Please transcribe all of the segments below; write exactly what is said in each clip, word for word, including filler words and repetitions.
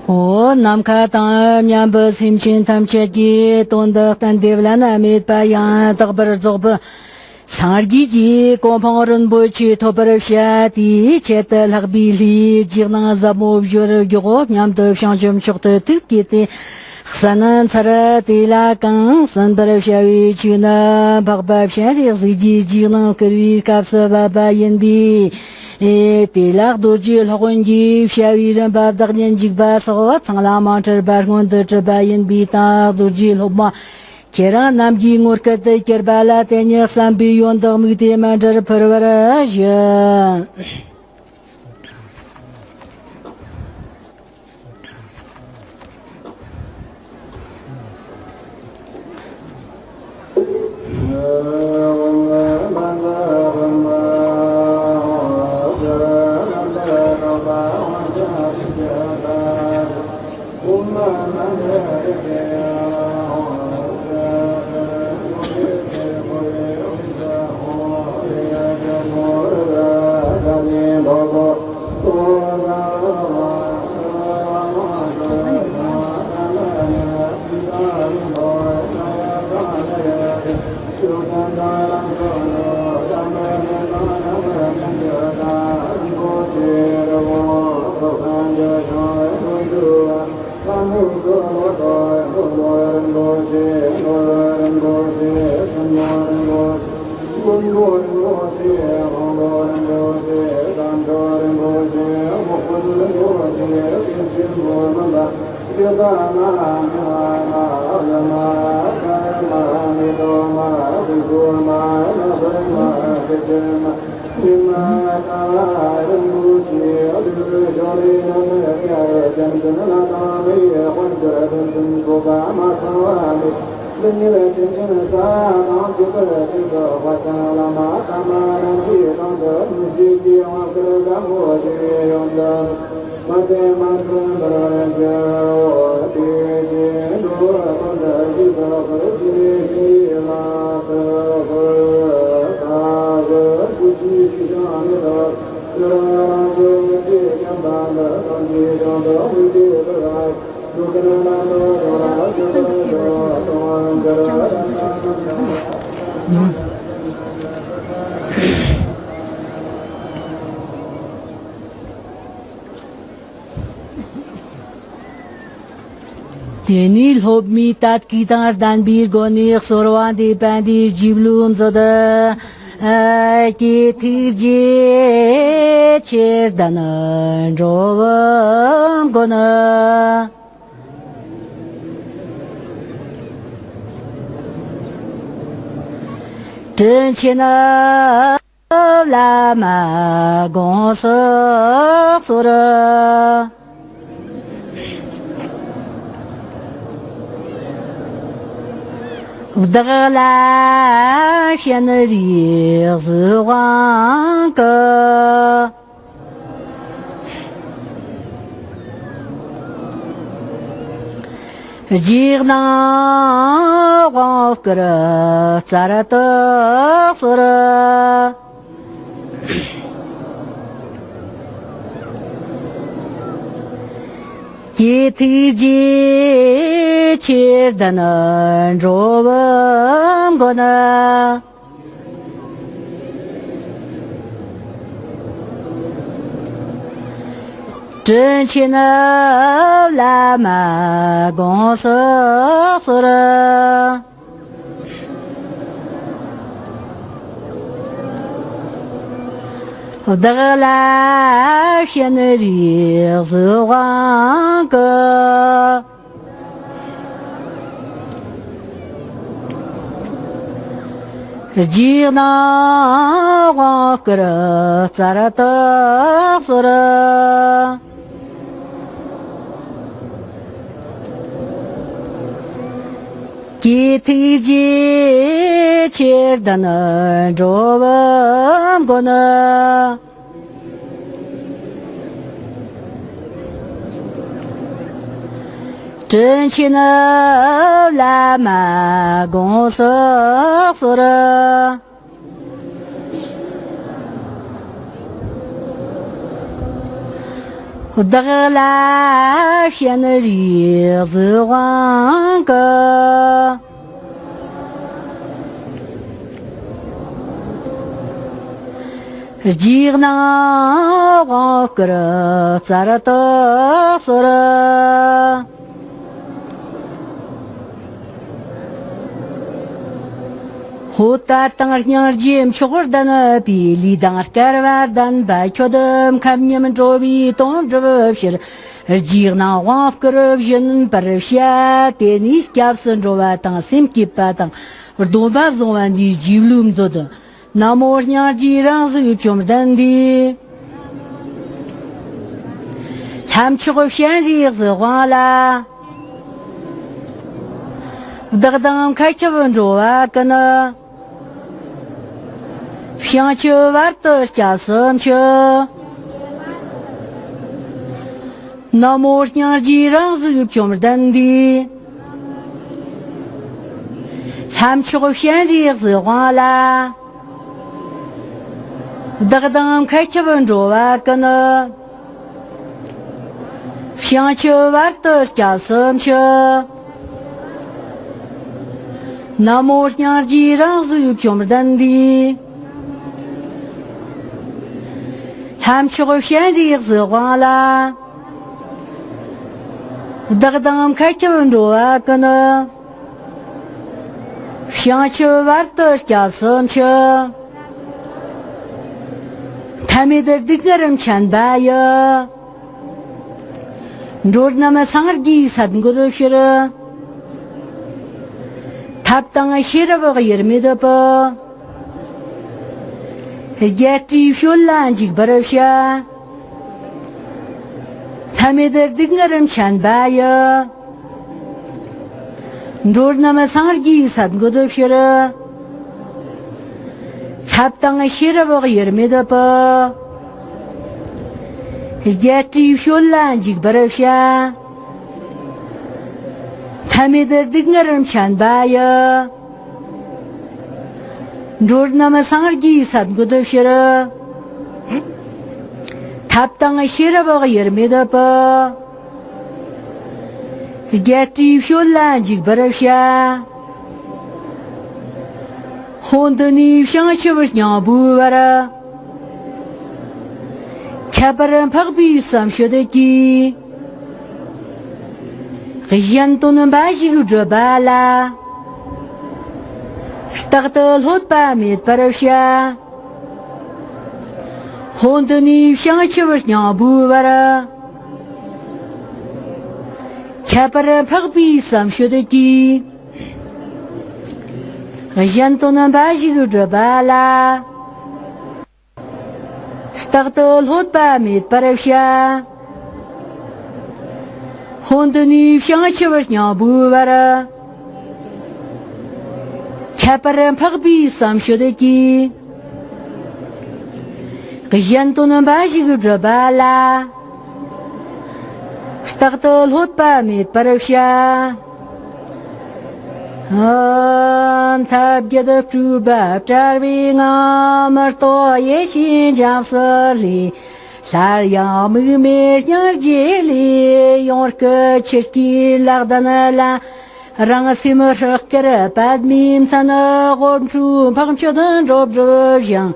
འོ། ནམ་མཁའ་དང་མཉམ་པའི་སེམས་ཅན་ཐམས་ཅད་ཀྱི་དོན་དུ་གཏན་བདེ་བླ་ན་མེད་པ་ཡང་དག་པར་རྫོགས་པའི་སངས་རྒྱས་ཀྱི་གོ་འཕང་རིན་པོ་ཆེ་ཐོབ་པར་བྱ། དེའི་ཆེད་དུ་ལྷག་པའི་ལྷའི་རྗེས་གནང་ཟབ་མོ་བཞིར་མགྱོགས། སྙམ་དུ་བྱང་ཆུབ་མཆོག་ཏུ་ཐུགས་བསྐྱེད་དེ། གསན་ཚར་དེ་ལ་གང་གསན་པར་བྱ་བའི་ཆོས་ནི། འཕགས་པ་སྤྱན་རས་གཟིགས་ཀྱི་རྗེས་གནང་བསྐུལ་བའི་སྐབས་སུ་བབ་པ་ཡིན་པས། དེ་ལ་རྡོ་རྗེ་སློབ་དཔོན་གྱིས་བྱ་བའི་རིམ་པ་བདག་ཉིད་འཇུག་པ་སོགས་ཚང་ལ་མ་འཁྲུལ་པ་སྔོན་དུ་གྲུབ་པ་ཡིན་པས་དང་། རྡོ་རྗེ་སློབ་མ་ཁྱེད་རང་རྣམས་ཀྱི་ངོ་སྐལ་དུ་གྱུར་པ་ལ་བརྟེན་ནས་བསམ་པའི་ཡོན་བདག་དམིགས་ཏེ་མཎྜལ་ཕུལ་བར་ཞུ། དེ་ནས་སློབ་མའི་དད་གུས་དང་ལྡན་པའི་སྒོ་ནས་གསོལ་བ་འདེབས་པ་འདིའི་རྗེས་ལུས་མཛོད། ཀྱེ་ཐུགས་རྗེ་ཆེར་ལྡན་འགྲོ་བའི་མགོན། དྲིན་ཆེན་བླ་མ་དགོངས་སུ་གསོལ། བདག་ལ་སྤྱན་རས་གཟིགས་དབང་བསྐུར། རྗེས་གནང་དབང་བསྐུར་བསྩལ་དུ་གསོལ། ཀྱེ་ཐུགས་རྗེ་ཆེར་ལྡན་འགྲོ་བའི་མགོན། དྲིན་ཆེན་བླ་མ་དགོངས་སུ་གསོལ། བདག་ལ་སྤྱན་རས་གཟིགས་དབང་བསྐུར། རྗེས་གནང་དབང་བསྐུར་བསྩལ་དུ་གསོལ། ཀྱེ་ཐུགས་རྗེ་ཆེར་ལྡན་འགྲོ་བའི་མགོན། དྲིན་ཆེན་བླ་མ་དགོངས་སུ་གསོལ། བདག་ལ་སྤྱན་རས་གཟིགས་དབང་གི། རྗེས་གནང་དབང་བསྐུར་བསྩལ་དུ་གསོལ། ཧོ། ད་དང་སྙིང་རྗེ་མཆོག་ལྡན་པའི་ལུས་དང་སྐལ་བ་ལྡན་པ་ཁྱོད་ཁམས་མཉམ་འགྲོ་བའི་དོན་སྒྲུབ་ཕྱིར། རྗེས་གནང་དབང་བསྐུར་བྱིན་པར་བྱ། དེ་ནས་སྐྱབས་སུ་འགྲོ་བ་དང་སེམས་བསྐྱེད་པ་དང་སྡོམ་པ་བཟུང་བ་འདིའི་རྗེས་ལུས་མཛོད། ན་མོ་སྙིང་རྗེའི་རང་གཟུགས་བཅོམ་ལྡན་འདས། ལྷ་མཆོག་སྤྱན་རས་གཟིགས་དབང་ལ། བདག་དང་མཁའ་ཁྱབ་འགྲོ་བ་ཀུན། བྱང་ཆུབ་བར་དུ་སྐྱབས་སུ་མཆི། ན་མོ་སྙིང་རྗེའི་རང་གཟུགས་བཅོམ་ལྡན་འདས། ལྷ་མཆོག་སྤྱན་རས་གཟིགས་དབང་ལ། བདག་དང་མཁའ་ཁྱབ་འགྲོ་བ་ཀུན། བྱང་ཆུབ་བར་དུ་སྐྱབས་སུ་མཆི། ན་མོ་སྙིང་རྗེའི་རང་གཟུགས་བཅོམ་ལྡན་འདས། ལྷ་མཆོག་སྤྱན་རས་གཟིགས་དབང་ལ། བདག་དང་མཁའ་ཁྱབ་འགྲོ་བ་ཀུན། བྱང་ཆུབ་བར་དུ་སྐྱབས་སུ་མཆི། ཐ་མེད་སྡུག་བསྔལ་མཁྱེན་པ་ཡི། འགྲོ་རྣམས་སངས་རྒྱས་སད་འགོད་ཕྱིར། ཐབས་དང་ཤེས་རབ་དབྱེར་མེད་པའི། རྒྱལ་སྲས་སྤྱོད་ལ་འཇུག་པར་བྱ། ཐ་མེད་སྡུག་བསྔལ་མཁྱེན་པ་ཡི། འགྲོ་རྣམས་སངས་རྒྱས་སད་འགོད་ཕྱིར། ཐབས་དང་ཤེས་རབ་དབྱེར་མེད་པའི། རྒྱལ་སྲས་སྤྱོད་ལ་འཇུག་པར་བྱ། ཐ་མེད་སྡུག་བསྔལ་མཁྱེན་པ་ཡི། འགྲོ་རྣམས་སངས་རྒྱས་སད་འགོད་ཕྱིར། ཐབས་དང་ཤེས་རབ་དབྱེར་མེད་པའི། རྒྱལ་སྲས་སྤྱོད་ལ་འཇུག་པར་བྱ། ཧོ། འདི་ནས་བྱང་ཆུབ་སྙིང་པོའི་བར། ཁྱད་པར་འཕགས་པའི་བསམ་སྤྱོད་ཀྱིས། གཞན་དོན་འབའ་ཞིག་བསྒྲུབ་པ་ལ། རྟག་ཏུ་ལྷོད་པ་མེད་པར་བྱ། ཧོ། འདི་ནས་བྱང་ཆུབ་སྙིང་པོའི་བར། ཁྱད་པར་འཕགས་པའི་བསམ་སྤྱོད་ཀྱིས། གཞན་དོན་འབའ་ཞིག་བསྒྲུབ་པ་ལ། རྟག་ཏུ་ལྷོད་པ་མེད་པར་བྱ། ཧོ། འདི་ནས་བྱང་ཆུབ་སྙིང་པོའི་བར། ཁྱད་པར་འཕགས་པའི་བསམ་སྤྱོད་ཀྱིས། གཞན་དོན་འབའ་ཞིག་བསྒྲུབ་པ་ལ། རྟག་ཏུ་ལྷོད་པ་མེད་པར་བྱ། ཨ། མཐའ་བརྒྱད་སྤྲུལ་པ་བྲལ་བའི་ངང་། མི་རྟོག་ཡེ་ཤེས་འབྱམས་སུ་ལུས། སླར་ཡང་དམིགས་མེད་སྙིང་རྗེ་ལས། ཡང་སྐུ་ཆུ་སྐྱེས་ལག་ལྡན་ལ། རང་སེམས་ཧྲག་དཀར་པདྨའི་མཚན། དབང་ཕྲུག་འཕགས་མཆོག་འགྲོ་སྒྲུབ་ཞིང་།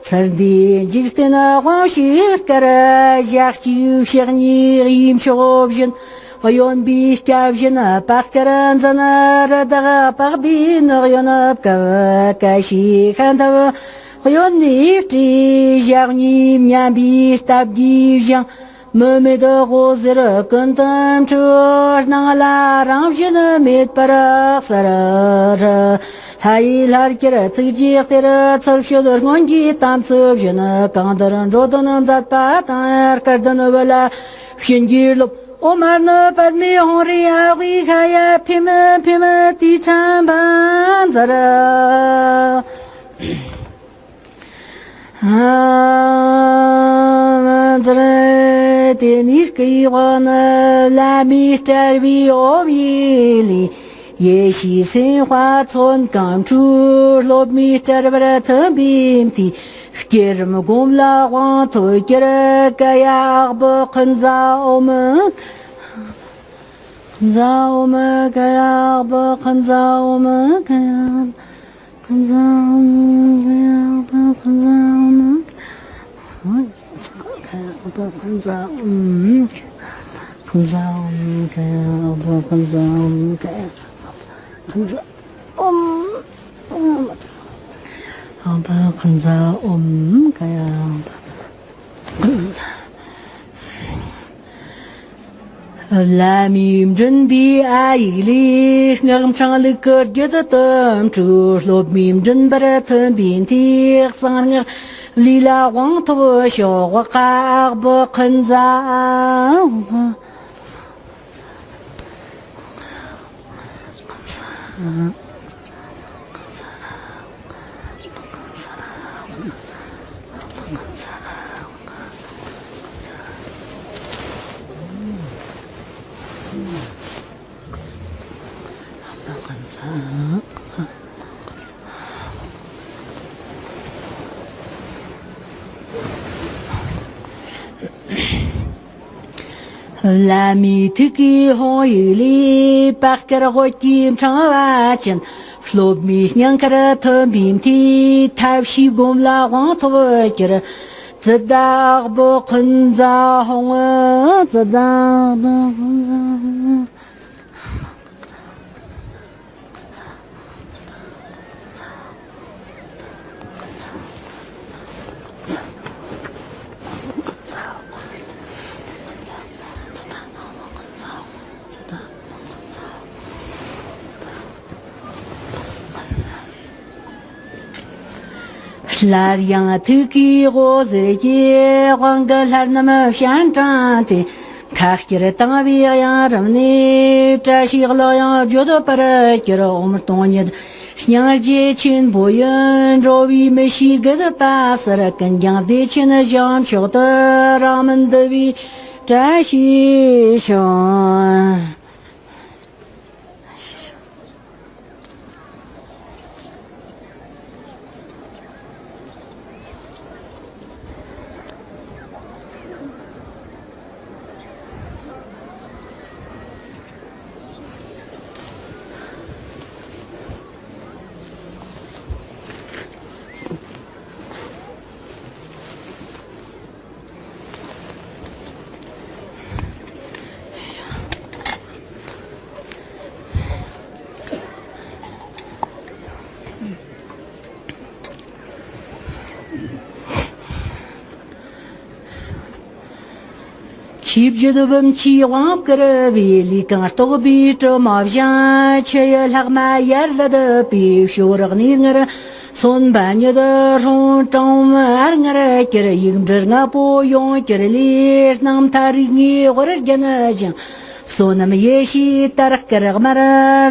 ཚུལ་འདིས་འཇིག་རྟེན་དབང་ཕྱུག་དཀར། ཞག་གཅིག་ཕྱག་གཉིས་གཡས་མཆོག་བཞིན། གཡོན་པས་སྐྱབས་བཞིན་བར་དཀར་འཛིན། རི་དྭགས་པགས་པའི་ནགས་གཡོན་བཀབ། ཀ་ཤི་ཤ་འཐབ་གཡོན་ནས་སྤྲས། ཞབས་གཉིས་མཉམ་པའི་སྟབས་ཀྱིས་བཞེངས། མི་མེད་འོད་ཟེར་ཀུན་ཏུ་འཕྲོས། སྣང་ལ་རང་བཞིན་མེད་པར་གསལ། ལྷ་ཡི་ལྷར་གྱུར་ཚིག་གཅིག་གཏེར། ཚུལ་ཤོད་སྔོན་གྱི་དམ་ཚིག་བཞིན། གང་འདུལ་འགྲོ་དོན་མཛད་པ་དང་། སྐལ་ལྡན་བུ་ལ་བྱིན་གྱིས་རློབས། ཨོཾ་མ་ཎི་པདྨེ་ཧཱུྃ་རེ་ཨཱཿཧཱུྃ་ཧ་ཡ། ཕེ་མི་ཕེ་མི་ཏི་ཁྲ་འབར་མཛད། ཨ། མཛད། དེ་ནས་སྐུའི་དབང་ནི་བླ་མའི་སྤྲུལ་པའི་ཨོཾ་ཡེ་ལས། ཡེ་ཤེས་སེམས་དཔའ་མཚོན་གང་འཁྲུལ། སློབ་མའི་སྤྲུལ་པར་ཐིམ་པའི་མཐུས། བསྐྱེད་རིམ་སྒོམ་ལ་དབང་ཐོབ་གྱུར། ཀ་ཡ་ཨ་བུ་ཀུན་ཛ་ཨོཾ། ཀུན་ཛ་ཨོཾ། ཀ་ཡ་ཨ་བུ་ཀུན་ཛ་ཨོཾ། ཀ་ཡ། ཀུན་ཛ་ཨོཾ། ཀ་ཡ་ཨ་བུ་ཀུན་ཛ་ཨོཾ། ཀ་ཡ་ཨ་བུ་ཀུན་ཛ་ཨོཾ། ཀ་ཡ་ཨ་བུ་ཀུན་ཛ་ཨོཾ། ཀ་ཡ་ཨ་བུ་ཀུན་ཛ་ཨོཾ། ཀ་ཡ་ཨ་བུ་ཀུན་ཛ་ཨོཾ། ཨ་བུ་ཀུན་ཛ་ཨོཾ། ཀ་ཡ་ཨ་བུ། བླ་མའི་མགྲིན་པའི་ཨ་ཡིག་ལས། སྔགས་འཕྲེང་ལུགས་ཀྱི་རྒྱུད་དུ་འཁྲུལ། སློབ་མའི་མགྲིན་པར་ཐིམ་པའི་མཐུས། གསང་སྔགས་ལས་ལ་དབང་ཐོབ་ཤོག། ཀ་ཨ་བུ་ཀུན་ཛ། བླ་མའི་ཐུགས་ཀའི་ཧཱུྃ་ཡིག་ལས། པད་དཀར་དབུས་ཀྱི་འཕྲེང་བ་ཅན། སློབ་མའི་སྙིང་ཁར་ཐིམ་པའི་མཐུས། ཐབས་ཤེས་སྒོམ་ལ་དབང་ཐོབ་གྱུར། ཙིཏྟ་ཨ་བུ་ཀུན་ཛ་ཧཱུྃ། ཙིཏྟ་ཨ་བུ་ཀུན་ཛ་ཧཱུྃ། སླར་ཡང་ཐུགས་ཀའི་འོད་ཟེར་གྱིས། དབང་གི་ལྷ་རྣམས་སྤྱན་དྲངས་ཏེ། ཁ་བསྐྱུར་བཏང་བའི་གཡང་རུམ་ནས། བཀྲ་ཤིས་གླུ་དབྱངས་བརྗོད་པར་གྱུར། ཨོཾ་སྟོང་ཉིད་སྙིང་རྗེ་ཆེན་པོ་ཡི། འགྲོ་བའི་མི་ཤེས་རྒུད་པ་སེལ། ཀུན་ཀྱང་བདེ་ཆེན་བྱང་ཕྱོགས་དུ། རང་མི་འདུལ་བའི་བཀྲ་ཤིས་ཤོག། ཆོས་བརྒྱུད་བུམ་ཆུའི་དབང་བསྐུར་བའི། ལས་གང་རྟོགས་པའི་དྲི་མ་བཞིན། ཆུ་ཡི་ལྷག་མ་ཡར་ལུད་པའི། ཕྱོགས་རིས་གནས་ལྔར་སོན་པ་ཉིད། ཧྲོང་ཀྲོང་ཨར་ངར་གྱུར། ཡིག་འབྲུ་ལྔ་པོ་ཡོངས་གྱུར་ལས། སྣང་མཐའ་རིག་ལྔའི་དབུར་བརྒྱན་ཞིང་། བསོད་ནམས་ཡེ་ཤེས་དར་དཀར་དམར།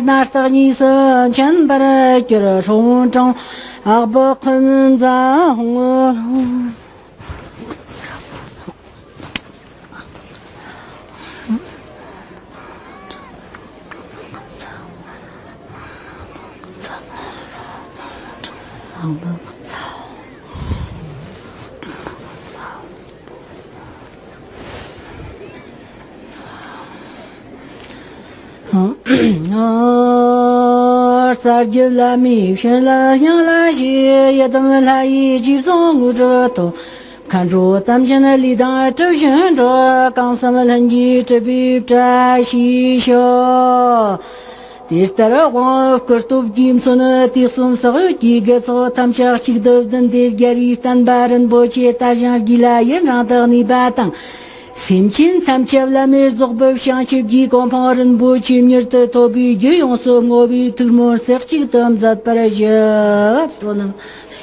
སྣ་ལྟག་གཉིས་སུ་མཁྱེན་པར་གྱུར། ཧྲོང་ཀྲོང་ཨ་བུ་ཀུན་ཛ་ཧཱུྃ། རྩ་བརྒྱུད་བླ་མའི་བྱིན་རླབས་སྙིང་ལ་ཞུགས། ཡི་དམ་ལྷ་ཡི་རྗེས་བཟུང་དངོས་གྲུབ་ཐོབ། མཁའ་འགྲོ་དམ་ཅན་ལས་དང་གྲུབ་ཕྱིན་འགྲུབ། གང་བསམ་ལྷུན་གྱིས་གྲུབ་པའི་བཀྲ་ཤིས་ཤོག། དེ་ལྟར་དབང་བསྐུར་སྟོབས་ཀྱིས་མཚོན། དུས་གསུམ་སྲག་ཡོད་ཀྱི་དགེ་ཚོགས་ཐམས་ཅད་གཅིག་ཏུ་བསྡུས་ཏེ། རྒྱལ་བའི་བསྟན་པ་རིན་པོ་ཆེ་དར་ཞིང་རྒྱས་ལ་ཡུན་རིང་དུ་གནས་པ་དང་། སེམས་ཅན་ཐམས་ཅད་བླ་མེད་རྫོགས་པའི་བྱང་ཆུབ་ཀྱི་གོ་འཕང་རིན་པོ་ཆེ་མྱུར་དུ་ཐོབ་པའི་རྒྱུ་ཡོངས་སུ་བསྔོ་བའི་ཐུགས་སྨོན་རྩེ་གཅིག་ཏུ་མཛད་པར་ཞུ། བསོད་ནམས།